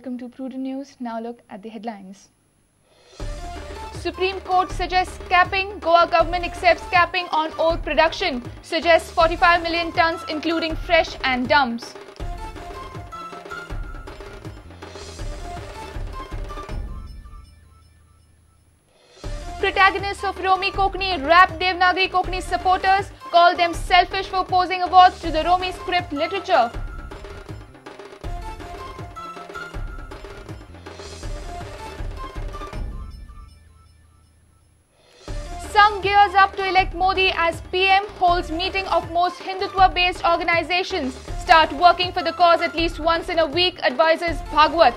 Welcome to Prudent News. Now look at the headlines. Supreme Court suggests capping. Goa government accepts capping on ore production. Suggests 45 million tons including fresh and dumps. Protagonists of Romi Konkani rap Devanagari Konkani supporters, call them selfish for opposing awards to the Romi script literature. Sangh gears up to elect Modi as PM, holds meeting of most Hindutva-based organizations. Start working for the cause at least once in a week, advises Bhagwat.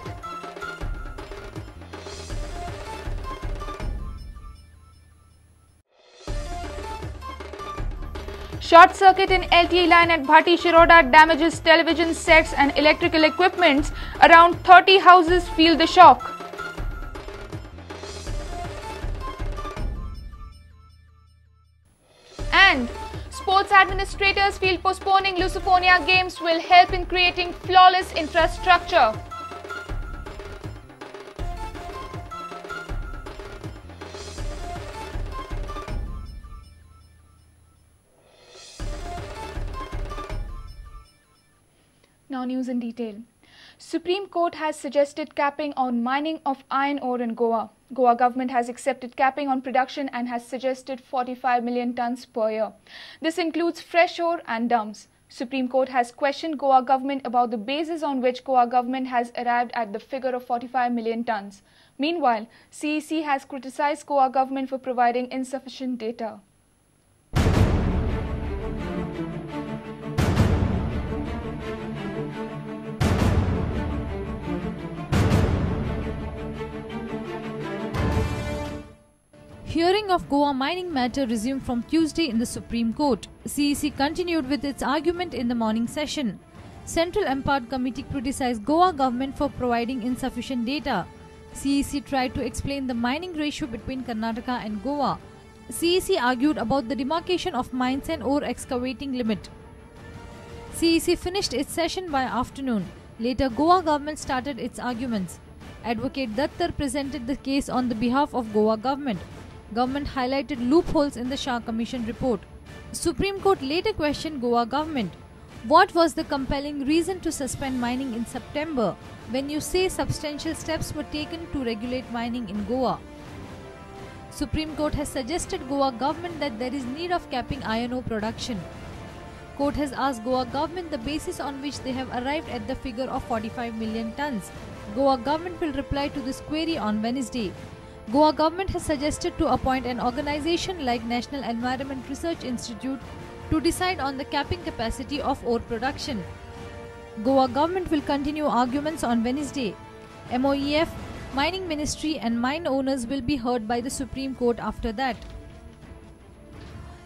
Short circuit in LTE line at Bhati Shiroda damages television sets and electrical equipments. Around 30 houses feel the shock. And sports administrators feel postponing Lusofonia Games will help in creating flawless infrastructure. Now news in detail. Supreme Court has suggested capping on mining of iron ore in Goa. Goa government has accepted capping on production and has suggested 45 million tons per year. This includes fresh ore and dumps. Supreme Court has questioned Goa government about the basis on which Goa government has arrived at the figure of 45 million tons. Meanwhile, CEC has criticized Goa government for providing insufficient data. Hearing of Goa mining matter resumed from Tuesday in the Supreme Court. CEC continued with its argument in the morning session. Central Empowered Committee criticized Goa government for providing insufficient data. CEC tried to explain the mining ratio between Karnataka and Goa. CEC argued about the demarcation of mines and ore excavating limit. CEC finished its session by afternoon. Later, Goa government started its arguments. Advocate Dattar presented the case on the behalf of Goa government. Government highlighted loopholes in the Shah Commission report. Supreme Court later questioned Goa government. What was the compelling reason to suspend mining in September when you say substantial steps were taken to regulate mining in Goa? Supreme Court has suggested Goa government that there is need of capping iron ore production. Court has asked Goa government the basis on which they have arrived at the figure of 45 million tons. Goa government will reply to this query on Wednesday. Goa government has suggested to appoint an organization like National Environment Research Institute to decide on the capping capacity of ore production. Goa government will continue arguments on Wednesday. MOEF, Mining Ministry and mine owners will be heard by the Supreme Court after that.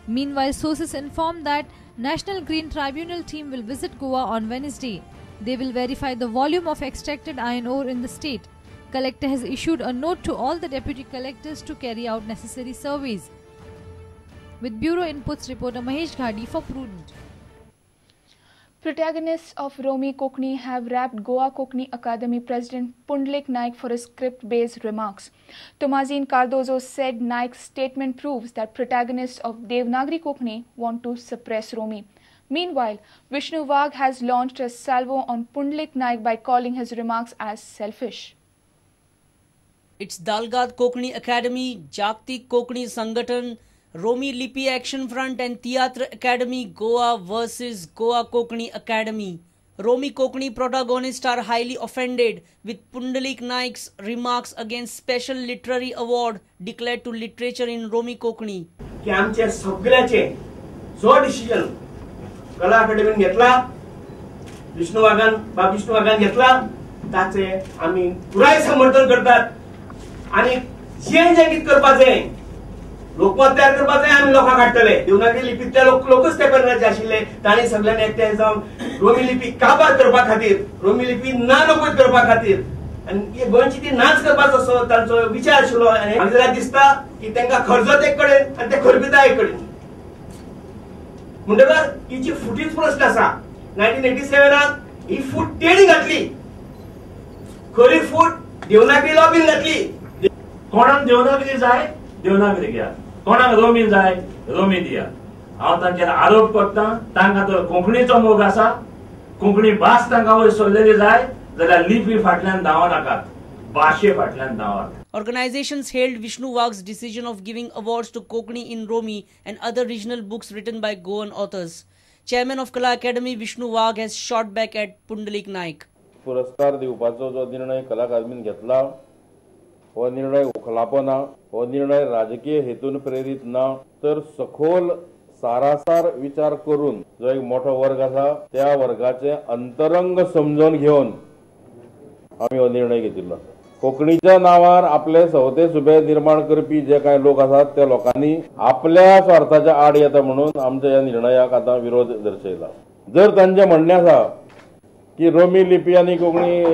Meanwhile, sources informed that National Green Tribunal team will visit Goa on Wednesday. They will verify the volume of extracted iron ore in the state. Collector has issued a note to all the deputy collectors to carry out necessary surveys. With Bureau Inputs, reporter Mahesh Ghadi for Prudent. Protagonists of Romi Konkani have rapped Goa Konkani Academy President Pundalik Naik for his script-based remarks. Tomazin Cardozo said Naik's statement proves that protagonists of Devanagari Konkani want to suppress Romi. Meanwhile, Vishnu Wagh has launched a salvo on Pundalik Naik by calling his remarks as selfish. It's Dalgad Konkani Academy, Jagtik Konkani Sangathan, Romi Lipi Action Front and Tiatr Academy Goa versus Goa Konkani Academy. Romi Konkani protagonists are highly offended with Pundalik Naik's remarks against special literary award declared to literature in Romi Konkani. की आमचे सगळ्याचे जो decision कला अकादमीन घेतला, विष्णू वाघान बाब विष्णू वाघान घेतला, ताचे आमी पुराय समर्थन करतात आनी जें जें कितें करपाचें लोकमत तयार करपाचें आमी लोकांक हाडटले. देवनागरी लिपींतले लोकच ते करण्याचे आशिल्ले, तांणी सगळ्यांनी एकठांय जावन रोमी लिपी काबार करपा खातीर, रोमी लिपी ना नोकत करपा खातीर आनी गोंयची ती नाच करपाचो असो तांचो विचार आशिल्लो. आनी म्हाका जाल्यार दिसता की तांकां खर्जत एक कडेन आनी ते खरपिता एक कडेन. म्हणटकर ही जी फुटीच प्रश्न आसा 1987 ही फूट तेणी घातली, खरी फूट देवनागरी लॉबीन जातली. कोणाक देवनागरी जाय देवनागरी घेयात, कोणाक रोमी जाय रोमी दियात. हांव तांचेर आरोप करता, तांकां तर कोंकणीचो मोग आसा, कोंकणी भास तांकां वयर सरलेली जाय जाल्यार लिपी फाटल्यान धांव नाकात, भाशे फाटल्यान धांवात. Organizations hailed Vishnu Wagh's decision of giving awards to Konkani in Romi and other regional books written by Goan authors. Chairman of Kala Academy Vishnu Wagh has shot back at Pundalik Naik. पुरस्कार दिवपाचो जो निर्णय कला अकादमीन घेतला हो निर्णय उखलापो ना, हो निर्णय राजकीय हेतून प्रेरीत ना, तर सखोल सारासार विचार करून जो एक मोठो वर्ग आसा त्या वर्गाचे अंतरंग समजून घेवन आमी हो निर्णय घेतिल्लो. कोंकणीच्या नांवार आपले सवते सुबे निर्माण करपी जे कांय लोक आसात त्या लोकांनी आपल्या स्वार्थाच्या आड येता म्हणून आमच्या ह्या निर्णयाक आतां विरोध दर्शयला. जर तांचें म्हणणें आसा की रोमी लिपी आनी कोंकणी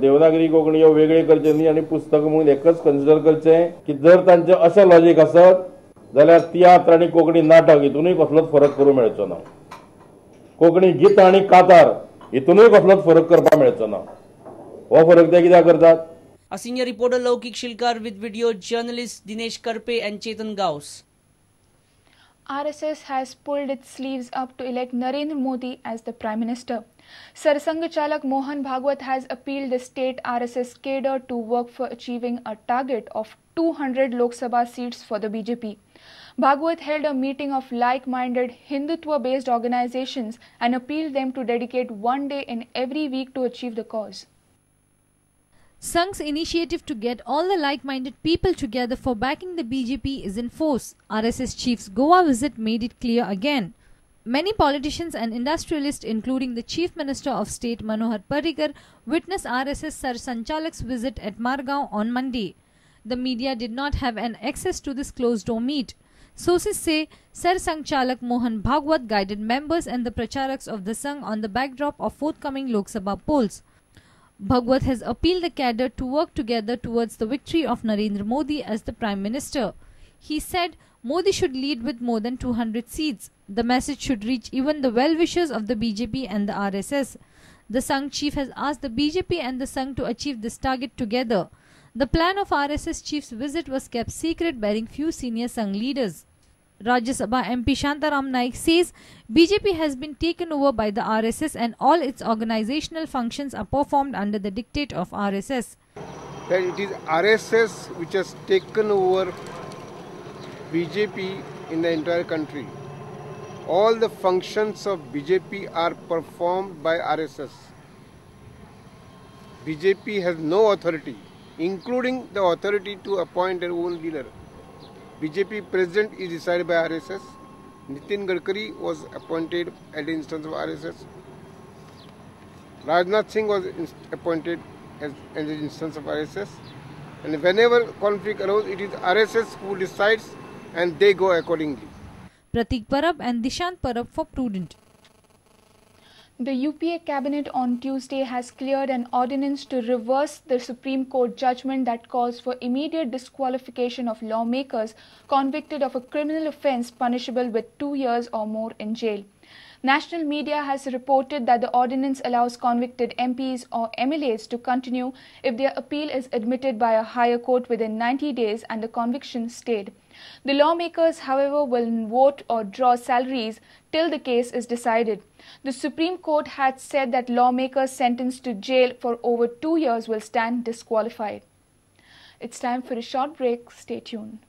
देवनागरी कोंकणी ह्यो वेगळी करचे न्ही आनी पुस्तकां म्हणून एकच कन्सिडर करचें, की जर तांचें अशें लॉजीक आसत जाल्यार तियात्र आनी कोंकणी नाटक हितूनय कसलोच फरक करूंक मेळचो ना, कोंकणी गितां आनी कातार हितूनय कसलोच फरक करपाक मेळचो ना. हो फरक ते कित्याक करतात? A senior reporter Laukik Shilkar with video journalist Dinesh Karpe and Chetan Gaus. RSS has pulled its sleeves up to elect Narendra Modi as the Prime Minister. Sarsanghchalak Mohan Bhagwat has appealed the state RSS cadre to work for achieving a target of 200 Lok Sabha seats for the BJP. Bhagwat held a meeting of like-minded Hindutva-based organizations and appealed them to dedicate one day in every week to achieve the cause. Sangh's initiative to get all the like-minded people together for backing the BJP is in force. RSS chief's Goa visit made it clear again. Many politicians and industrialists, including the Chief Minister of State Manohar Parrikar, witnessed RSS Sarsanchalak's visit at Margao on Monday. The media did not have an access to this closed-door meet. Sources say Sarsanchalak Mohan Bhagwat guided members and the pracharaks of the Sangh on the backdrop of forthcoming Lok Sabha polls. Bhagwat has appealed the cadre to work together towards the victory of Narendra Modi as the Prime Minister. He said Modi should lead with more than 200 seats. The message should reach even the well-wishers of the BJP and the RSS. The Sangh chief has asked the BJP and the Sangh to achieve this target together. The plan of RSS chief's visit was kept secret, barring few senior Sangh leaders. Rajya Sabha MP Shantaram Naik says BJP has been taken over by the RSS and all its organizational functions are performed under the dictate of RSS. That it is RSS which has taken over BJP in the entire country. All the functions of BJP are performed by RSS. BJP has no authority, including the authority to appoint their own leader. BJP president is decided by RSS. Nitin Gadkari was appointed at the instance of RSS. Rajnath Singh was appointed at the instance of RSS. And whenever conflict arose, it is RSS who decides and they go accordingly. Pratik Parab and Dishant Parab for Prudent. The UPA cabinet on Tuesday has cleared an ordinance to reverse the Supreme Court judgment that calls for immediate disqualification of lawmakers convicted of a criminal offence punishable with 2 years or more in jail. National media has reported that the ordinance allows convicted MPs or MLAs to continue if their appeal is admitted by a higher court within 90 days and the conviction stayed. The lawmakers, however, will vote or draw salaries till the case is decided. The Supreme Court had said that lawmakers sentenced to jail for over 2 years will stand disqualified. It's time for a short break. Stay tuned.